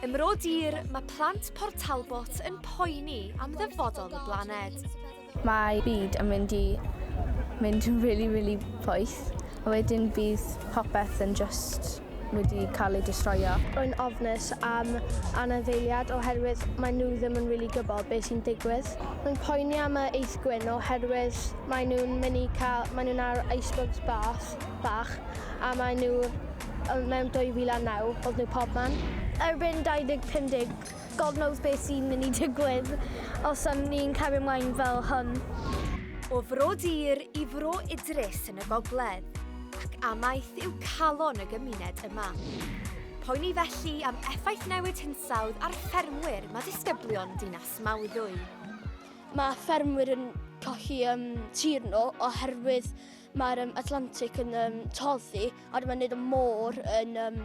Ym Mro Dur, mae plant Port Talbot yn poeni am ddyfodol y blaned. Mae byd yn mynd i mynd yn really, really poeth. A wedyn bydd popeth yn just wedi cael ei destroyo. Rwy'n ofnus am anifeiliad oherwydd maen nhw ddim yn really gwybod beth sy'n digwydd. Rwy'n poeni am y eith gwyn oherwydd maen nhw'n mynd i cael, maen nhw'n ar icebergs bach, bach a maen nhw mewn 2009, oedd nhw pobman. Erbyn 2050, God knows beth sy'n mynd i digwydd os am ni'n cario ymlaen fel hwn. O Fro Dur i Fro Idris yn y gogledd, ac amaeth yw calon y gymuned yma. Poeni felly am effaith newid hinsawdd ar ffermwyr mae disgyblion Dinas Mawddwy. Mae ffermwyr yn colli um, tir nhw oherwydd mae'r um, Atlantic yn um, toddi a wedyn mae'n neud y môr yn um,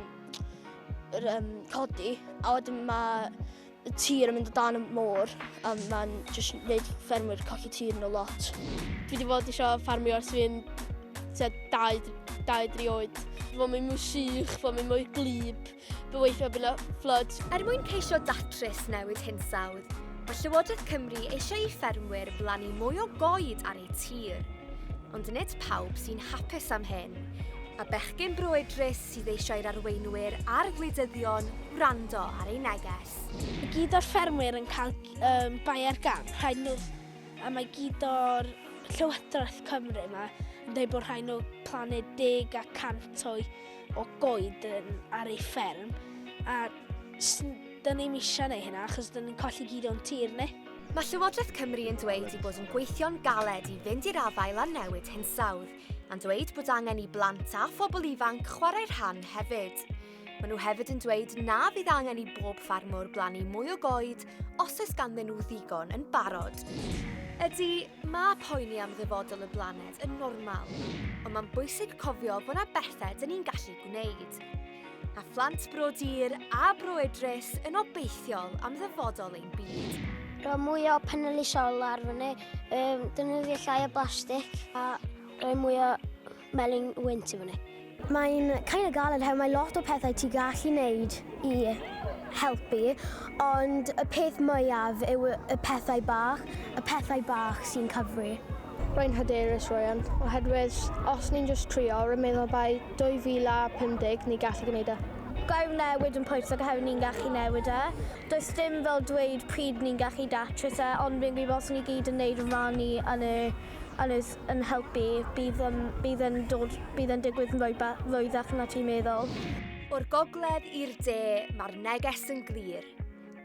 yr, um, codi a wedyn mae y tir yn mynd o dan y môr a mae'n just neud ffermwyr colli tir nhw lot. Dwi wedi bod eisiau ffarmio ers fi'n tua 2-3 oed. Fo mynd mwy sych, fo mynd mwy glib, fo weithio bydd yna flood. Er mwyn ceisio datrys newid hinsawdd, mae Llywodraeth Cymru eisiau i ffermwyr blannu mwy o goed ar eu tir. Ond nid pawb sy'n hapus am hyn, a bechgyn Bro Idris sydd eisiau i'r arweinwyr a'r gwleidyddion wrando ar ei neges. Mae gyd o'r ffermwyr yn cael um, bai ar gam, rhaid nhw, a mae gyd o'r Llywodraeth Cymru yma yn dweud bod rhaid nhw plannu 10 a 100 o, o goed yn, ar ei fferm, a dyn ni'n eisiau neud hynna achos dyn ni'n colli gyd o'n tir ni. Mae Llywodraeth Cymru yn dweud ei bod yn gweithio'n galed i fynd i'r afael â newid hinsawdd, a'n dweud bod angen i blant a phobl ifanc chwarae rhan hefyd. Maen nhw hefyd yn dweud na fydd angen i bob ffarmwr blannu mwy o goed os oes ganddyn nhw ddigon yn barod. Ydy, mae poeni am ddyfodol y blaned yn normal, ond mae'n bwysig cofio bod 'na bethau dyn ni'n gallu gwneud. A phlant Bro Dur a Bro Idris yn obeithiol am ddyfodol ein byd. Rhoi mwy o paneli solar fyny, um, defnyddio llai o blastig a rhoi mwy o melyn wynt i fyny. Mae'n kind of galed herwydd mae lot o pethau ti gallu wneud i helpu, ond y peth mwyaf yw y pethau bach, y pethau bach sy'n cyfri. Rwy'n hyderus, Ryan, oherwydd os ni'n just trio, rwy'n meddwl by 2050 ni gallu gwneud e. Gair newid yn pwysig oherwydd ni'n gallu newid e. Does dim fel dweud pryd ni'n gallu datrys e, ond fi'n gwybod os ni gyd yn neud rhan ni yn y, yn y, yn helpu, bydd, um, bydd yn dod, bydd yn digwydd yn rwyddach na ti'n meddwl. O'r gogledd i'r de, mae'r neges yn glir.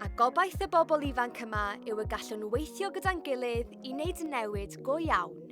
A gobaith y bobl ifanc yma yw y gallwn weithio gyda'n gilydd i wneud newid go iawn.